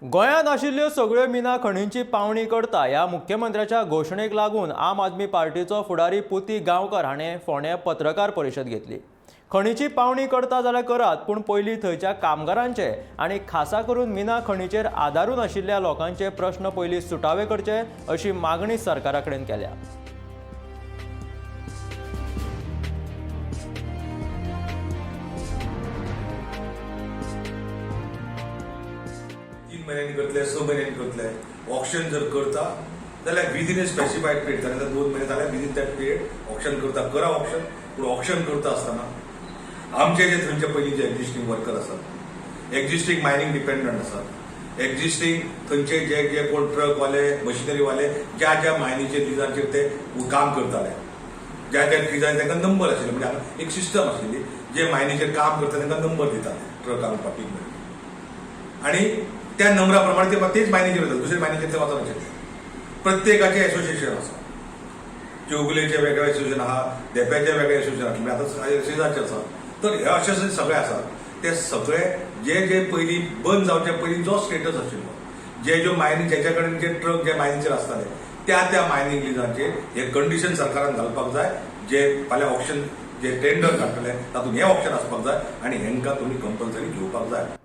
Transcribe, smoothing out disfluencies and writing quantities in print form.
गोंयांत आशिल्ल्यो सगळ्यो मिना खणींची पावणी करता ह्या मुख्यमंत्र्याच्या घोशणेक लागून आम आदमी पार्टीचो फुडारी पुती गांवकर हाणें फोंड्यां पत्रकार परिशद घेतली. खणीची पावणी करता जाल्यार करात, पूण पयलीं थंयच्या कामगारांचे आनी खासा करून मिना खणीचेर आदारून आशिल्ल्या लोकांचे प्रश्न पयलीं सुटावे करचे अशी मागणी सरकारा कडेन केल्या. 3 म्हयन्यांनी करतले, 6 म्हयन्यांनी करतले. ऑक्शन जर करता जाल्यार विदीन ए स्पेसिफायड पिरियड, जाल्यार 2 म्हयने जाल्यार विदीन that period auction करता, करा ऑक्शन. पूण ऑक्शन करता आसतना आमचे जे थंयचे पयलीं जे एक्झिस्टींग वर्कर आसात, एक्झिस्टींग मायनींग डिपेंडंट आसात, एक्झिस्टींग थंयचे जे जे कोण ट्रकवाले, मशिनरीवाले, ज्या ज्या मायनीचे लिजांचेर ते काम करताले, ज्या ज्या लिजांनी तांकां नंबर आशिल्ले, म्हणजे हांगा एक सिस्टम आशिल्ली, जे मायनीचेर काम करता तांकां नंबर दिताले ट्रकांक पार्किंग, आणि त्या नंबरा प्रमाणे ते तेच मायनीचेर वतात, दुसरे मायनीचेर ते वचनाशिल्ले. प्रत्येकाचे एसोसिएशन आसा. चौगुलेचे वेगळे एसोसिएशन आहा, धेंप्याचे वेगळे एसोसिएशन आसा, म्हणजे आतां सिजाचे आसा. तर हे अशे अशे सगळे आसात, ते सगळे जे जे पयलीं बंद जावचे पयलीं जो स्टेटस आशिल्लो, जे ज्यो मायनींग जेच्या कडेन जे ट्रक जे मायनीचेर आसताले, त्या त्या मायनींग लिजांचेर हे कंडिशन सरकारान घालपाक जाय. जे फाल्यां ऑक्शन जे टेंडर काडटले तातूंत हें ऑप्शन आसपाक जाय आनी हेंकां तुमी कंपल्सरी घेवपाक जाय.